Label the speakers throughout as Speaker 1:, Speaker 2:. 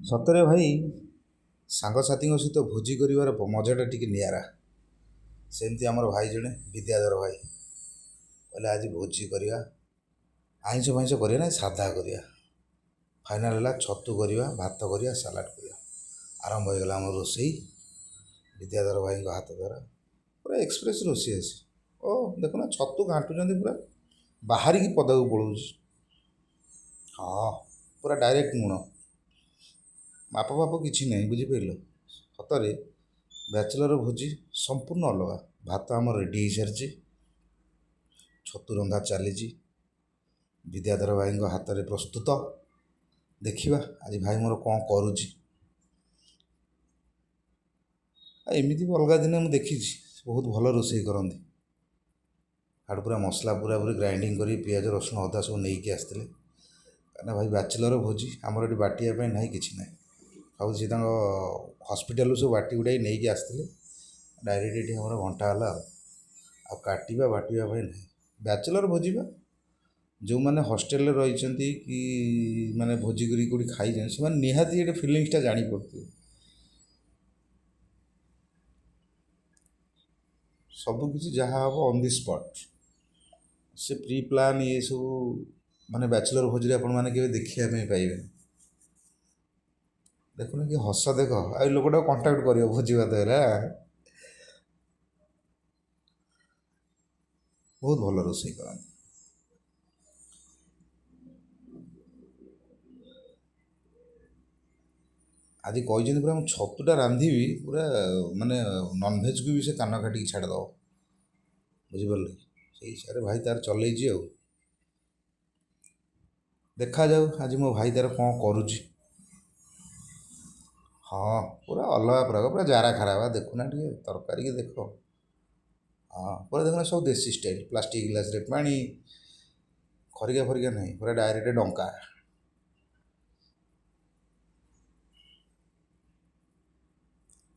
Speaker 1: ସତରେ ଭାଇ, ସାଙ୍ଗସାଥିଙ୍କ ସହିତ ଭୋଜି କରିବାର ମଜାଟା ଟିକେ ନିଆରା। ସେମିତି ଆମର ଭାଇ ଜଣେ ବିଦ୍ୟାଧର ଭାଇ କହିଲେ ଆଜି ଭୋଜି କରିବା, ଆଇଁଷ ଫାଇଁଷ କରିବା ନା, ସାଧା କରିବା। ଫାଇନାଲ୍ ହେଲା ଛତୁ କରିବା, ଭାତ କରିବା, ସାଲାଡ଼ କରିବା। ଆରମ୍ଭ ହୋଇଗଲା ଆମର ରୋଷେଇ ବିଦ୍ୟାଧର ଭାଇଙ୍କ ହାତ ଦ୍ୱାରା। ପୁରା ଏକ୍ସପ୍ରେସ୍ ରୋଷେଇ ଆସେ। ଓ ଦେଖୁନ, ଛତୁ ଘାଣ୍ଟୁଛନ୍ତି, ପୁରା ବାହାରିକି ପଦାକୁ ପଳାଉଛି। ହଁ, ପୁରା ଡାଇରେକ୍ଟ ଲୁଣ, ମାପ ଫାପ କିଛି ନାହିଁ, ବୁଝିପାରିଲ? ସତରେ ବ୍ୟାଚଲର ଭୋଜି ସମ୍ପୂର୍ଣ୍ଣ ଅଲଗା। ଭାତ ଆମର ରେଡ଼ି ହେଇସାରିଛି, ଛତୁ ରନ୍ଧା ଚାଲିଛି, ବିଦ୍ୟାଧର ଭାଇଙ୍କ ହାତରେ ପ୍ରସ୍ତୁତ। ଦେଖିବା ଆଜି ଭାଇ ମୋର କ'ଣ କରୁଛି। ଆଉ ଏମିତି ବି ଅଲଗା ଦିନେ ମୁଁ ଦେଖିଛି, ବହୁତ ଭଲ ରୋଷେଇ କରନ୍ତି। ଆଡ଼ୁ ପୁରା ମସଲା ପୁରାପୁରି ଗ୍ରାଇଣ୍ଡିଙ୍ଗ କରି ପିଆଜ, ରସୁଣ, ଅଦା ସବୁ ନେଇକି ଆସିଥିଲେ। କାହିଁକିନା ଭାଇ ବ୍ୟାଚଲର ଭୋଜି, ଆମର ଏଠି ବାଟିବା ପାଇଁ ନାହିଁ, କିଛି ନାହିଁ। ଆଉ ସିଏ ତାଙ୍କ ହସ୍ପିଟାଲରୁ ସବୁ ବାଟି ବୁଟାକି ନେଇକି ଆସିଥିଲେ, ଡାଇରେକ୍ଟ ଏଠି ଆମର ଘଣ୍ଟା ହେଲା। ଆଉ କାଟିବା ବାଟିବା ପାଇଁ ନାହିଁ। ବ୍ୟାଚଲର ଭୋଜି ବା, ଯେଉଁମାନେ ହଷ୍ଟେଲରେ ରହିଛନ୍ତି କି ମାନେ ଭୋଜି କରିକି କେଉଁଠି ଖାଇଛନ୍ତି, ସେମାନେ ନିହାତି ଏଠି ଫିଲିଙ୍ଗସଟା ଜାଣିପାରୁଥିବେ। ସବୁକିଛି ଯାହା ହେବ ଅନ୍ the spot. ସେ ପ୍ରି ପ୍ଲାନ୍ ଇଏ ସବୁ ମାନେ ବ୍ୟାଚଲର ଭୋଜିରେ ଆପଣମାନେ କେବେ ଦେଖିବା ପାଇଁ ପାଇବେନି। ଦେଖୁନ କି ହସ ଦେଖ। ଆଉ ଲୋକଟାକୁ କଣ୍ଟାକ୍ଟ କରିବ ଭୋଜି ଭାତ ହେଲା। ବହୁତ ଭଲ ରୋଷେଇ କରନ୍ତି। ଆଜି କହିଛନ୍ତି ପୁରା ମୁଁ ଛତୁଟା ରାନ୍ଧିବି, ପୁରା ମାନେ ନନଭେଜକୁ ବି ସେ କାନ କାଟିକି ଛାଡ଼ିଦେବ, ବୁଝିପାରିଲେ? ସେଇ ହିସାବରେ ଭାଇ ତାର ଚଲେଇଛି। ଆଉ ଦେଖାଯାଉ ଆଜି ମୋ ଭାଇ ତାର କ'ଣ କରୁଛି। ହଁ, ପୁରା ଅଲଗା ପ୍ରକାର, ପୁରା ଜାରା ଖରାପ। ଦେଖୁନା ଟିକେ ତରକାରୀକି ଦେଖ। ହଁ, ପୁରା ଦେଖୁନା, ସବୁ ଦେଶୀ ଷ୍ଟାଇଲ୍, ପ୍ଲାଷ୍ଟିକ୍ ଗ୍ଲାସ୍ରେ ପାଣି, ଖରିକା ଫରିକା ନାହିଁ, ପୁରା ଡାଇରେକ୍ଟ ଡଙ୍କା।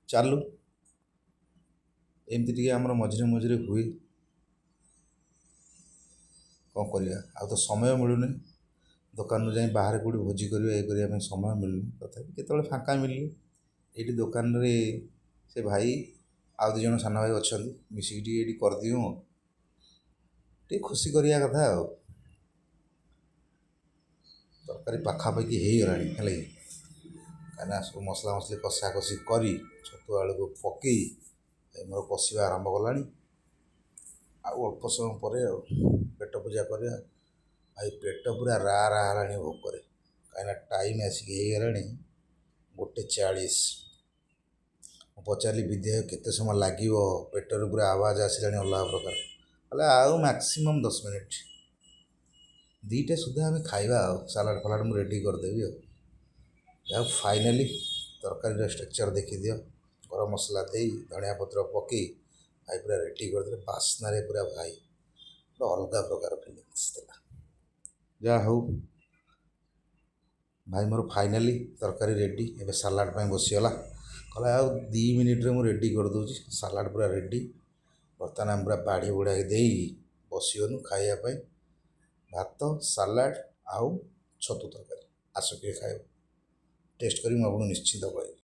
Speaker 1: ଚାଲୁ, ଏମିତି ଟିକେ ଆମର ମଝିରେ ମଝିରେ ହୁଏ। କ'ଣ କରିବା, ଆଉ ତ ସମୟ ମିଳୁନି। ଦୋକାନରୁ ଯାଇ ବାହାରେ କେଉଁଠି ଭୋଜି କରିବା, ଇଏ କରିବା ପାଇଁ ସମୟ ମିଳୁନି। ତଥାପି କେତେବେଳେ ଫାଙ୍କା ମିଳିଲେ ଏଇଠି ଦୋକାନରେ ସେ ଭାଇ ଆଉ 2 ଜଣ ସାନ ଭାଇ ଅଛନ୍ତି, ମିଶିକି ଟିକେ ଏଇଠି କରିଦିଉ, ଟିକେ ଖୁସି କରିବା କଥା। ଆଉ ତରକାରୀ ପାଖାପାଖି ହେଇଗଲାଣି, ହେଲା କି? କାହିଁକିନା ସବୁ ମସଲା ମସଲି କଷାକଷି କରି ଛତୁ ଆଳୁକୁ ପକେଇ ମୋର କଷିବା ଆରମ୍ଭ କଲାଣି। ଆଉ ଅଳ୍ପ ସମୟ ପରେ ଆଉ ପେଟ ପୂଜା କରିବା। ଭାଇ, ପେଟ ପୁରା ରା ରା ହେଲାଣି ଭୋକରେ, କାହିଁକିନା ଟାଇମ୍ ଆସିକି ହେଇଗଲାଣି 1:40। ମୁଁ ପଚାରିଲି, ବିଦ୍ୟା, କେତେ ସମୟ ଲାଗିବ? ପେଟରୁ ପୁରା ଆୱାଜ ଆସିଲାଣି ଅଲଗା ପ୍ରକାର। କହିଲେ ଆଉ ମ୍ୟାକ୍ସିମମ୍ 10 ମିନିଟ୍, 2ଟା ସୁଦ୍ଧା ଆମେ ଖାଇବା। ଆଉ ସାଲାଡ଼ ଫାଲାଡ଼ ମୁଁ ରେଡ଼ି କରିଦେବି। ଆଉ ଯାଉ, ଫାଇନାଲି ତରକାରୀର ଷ୍ଟ୍ରକ୍ଚର୍ ଦେଖିଦିଅ। ଗରମ ମସଲା ଦେଇ, ଧଣିଆ ପତ୍ର ପକାଇ ଭାଇ ପୁରା ରେଡ଼ି କରିଦେଲେ। ବାସ୍ନାରେ ପୁରା ଭାଇ ପୁରା ଅଲଗା ପ୍ରକାର ଫିଲିଙ୍ଗସ୍ ଥିଲା। ଯାହା ହଉ ଭାଇ ମୋର ଫାଇନାଲି ତରକାରୀ ରେଡ଼ି, ଏବେ ସାଲାଡ଼ ପାଇଁ ବସିଗଲା। କହିଲା ଆଉ 2 ମିନିଟ୍ରେ ମୁଁ ରେଡ଼ି କରିଦେଉଛି। ସାଲାଡ଼ ପୁରା ରେଡ଼ି। ବର୍ତ୍ତମାନ ଆମେ ପୁରା ବାଢ଼ି ବୁଢ଼ାକି ଦେଇ ବସିଗଲୁ ଖାଇବା ପାଇଁ, ଭାତ, ସାଲାଡ଼ ଆଉ ଛତୁ ତରକାରୀ। ଆସ କିଏ ଖାଇବ, ଟେଷ୍ଟ କରି ମୁଁ ଆପଣଙ୍କୁ ନିଶ୍ଚିତ କହିବି।